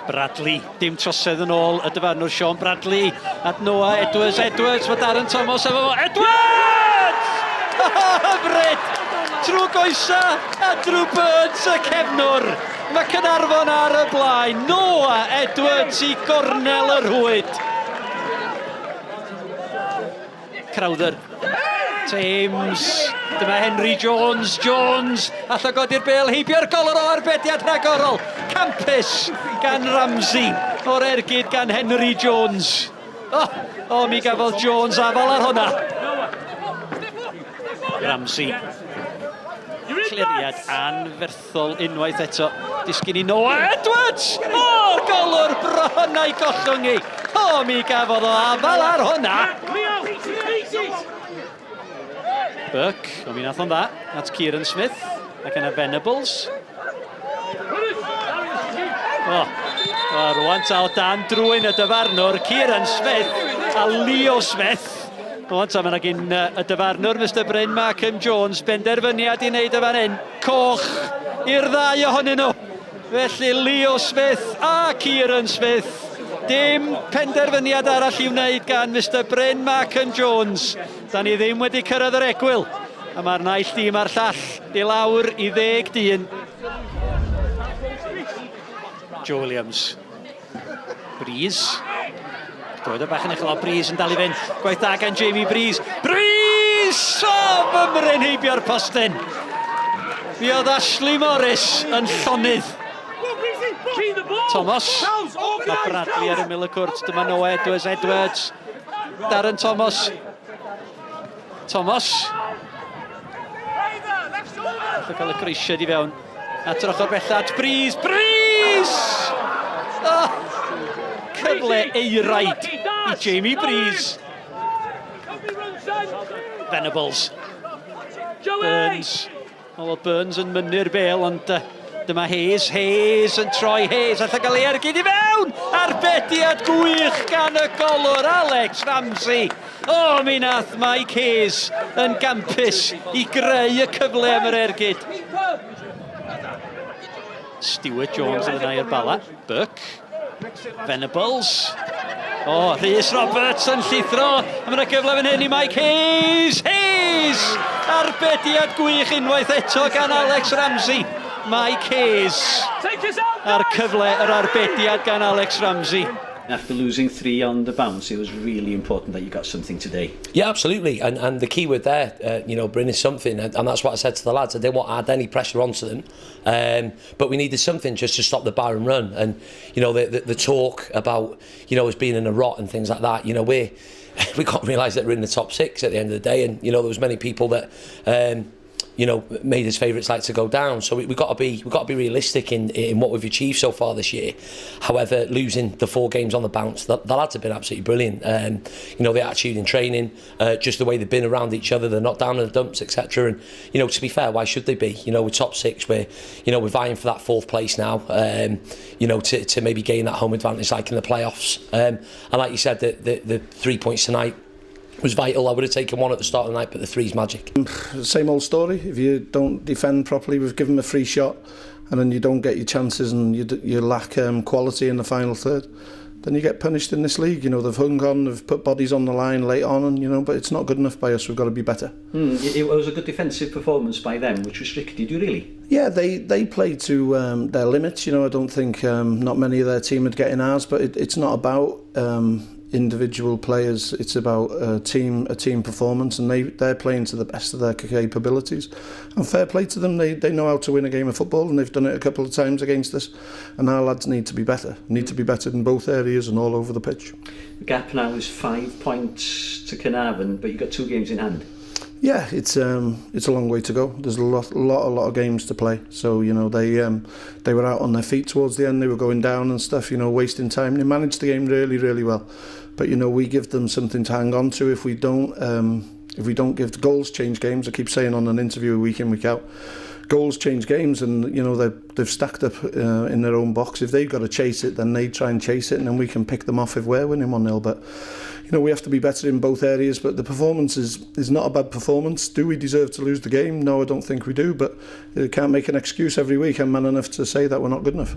Bradley, dim trosedd yn ôl y dyfarnwr Sean Bradley at Noah Edwards. Edwards, mae Darren Thomas efo fo. Edwards! Hyfryd! Trwy goesa a drwy Burns y cefnwr. Mae Caernarfon ar y blaen. Noah Edwards i gornel y rhwyd. Crowther. James. Dyma Henry Jones. Jones. Alla godi'r bel heibio'r golwr o arbediad rhagorol. Campus gan Ramsey. O'r ergyd gan Henry Jones. Oh, oh mi gafodd Jones afal ar hwnna. Ramsey. Cliriad anferthol unwaith eto. Disgyn i Noah Edwards! O, oh, golwr bron a'i gollwng i. O, oh, mi gafodd o afal ar hwnna. Burke, o mi nath o'n dda, at Kieran Smith, ac yna Venables. O, o rwan ta o dan drwy'n y dyfarnwr, Kieran Smith a Leo Smith. Rwan ta, mae yna gyn y dyfarnwr, Mr Bryn Markham Jones, benderfyniad i wneud y fan hyn. Coch i'r ddau ohonyn nhw. Felly Leo Smith a Kieran Smith. Dim penderfyniad arall i'w wneud gan Mr Bryn Markham Jones. Da ni ddim wedi cyrraedd yr egwyl. A mae'r naill dîm a'r llall i lawr i ddeg dyn. Joe Williams. Breeze. Droed o bach yn uchel o Breeze yn dal i fynd. Gwaith da gan Jamie Breeze. Breeze! O, fymryn heibio'r postyn. Mi oedd Ashley Morris yn llonydd. Thomas. Mae Bradley ar ymyl y cwrt. Dyma Noah Edwards. Edwards. Darren Thomas. Thomas. Alla cael y croesiad i fewn. At yr ochr bella at Breeze. Breeze! Oh, cyfle eiraid i Jamie Breeze. Venables. Burns. Wel, oedd Burns yn mynnu'r bel, ond uh, dyma Hayes. Hayes yn troi Hayes, allai gael ei ergyd i fewn! Arbediad gwych gan y golwr Alex Ramsey. O, oh, mi nath Mike Hayes yn gampus i greu y cyfle am yr ergyd. Stuart Jones yn yna i'r bala. Burke. Venables. O, oh, Rhys Roberts yn llithro. A mae yna gyfle fan hyn i Mike Hayes. Hayes! Arbediad gwych unwaith eto gan Alex Ramsey. Mike Hayes. A'r cyfle, yr arbediad gan Alex Ramsey. After losing three on the bounce, it was really important that you got something today. Yeah, absolutely. And and the key word there, uh, you know, Bryn, is something. And, and that's what I said to the lads. I didn't want to add any pressure onto them. Um, but we needed something just to stop the Baron run. And, you know, the, the, the talk about, you know, us being in a rot and things like that, you know, we we can't realise that we're in the top six at the end of the day. And, you know, there was many people that, um, you know, made his favourites like to go down. So we, we've got to be we've got to be realistic in in what we've achieved so far this year. However, losing the four games on the bounce, the, the lads have been absolutely brilliant. Um, you know, the attitude in training, uh, just the way they've been around each other, they're not down in the dumps, etc. And you know, to be fair, why should they be? You know, we're top six, we're you know we're vying for that fourth place now. Um, you know, to, to maybe gain that home advantage like in the playoffs. Um, and like you said, the, the, the three points tonight was vital. I would have taken one at the start of the night, but the three's magic. Same old story. If you don't defend properly, we've given them a free shot, and then you don't get your chances and you, you lack um, quality in the final third then you get punished in this league. You know, they've hung on, they've put bodies on the line late on, and you know, but it's not good enough by us. We've got to be better. Mm, it, it was a good defensive performance by them, which restricted you really. Yeah, they they played to um, their limits. You know, I don't think um, not many of their team would get in ours, but it, it's not about um, individual players. It's about a team a team performance, and they they're playing to the best of their capabilities. And fair play to them. They they know how to win a game of football, and they've done it a couple of times against us. And our lads need to be better. Need to be better in both areas and all over the pitch. The gap now is five points to Carnarvon, but you've got two games in hand. Yeah, it's um, it's a long way to go. There's a lot, lot, a lot of games to play. So you know they um, they were out on their feet towards the end. They were going down and stuff. You know, wasting time. They managed the game really, really well. But you know, we give them something to hang on to. If we don't, um, if we don't give the goals, change games. I keep saying on an interview week in week out, goals change games, and you know they they've stacked up uh, in their own box. If they've got to chase it, then they try and chase it, and then we can pick them off if we're winning one 0 But you know, we have to be better in both areas, but the performance is, is not a bad performance. Do we deserve to lose the game? No, I don't think we do, but you can't make an excuse every week. I'm man enough to say that we're not good enough.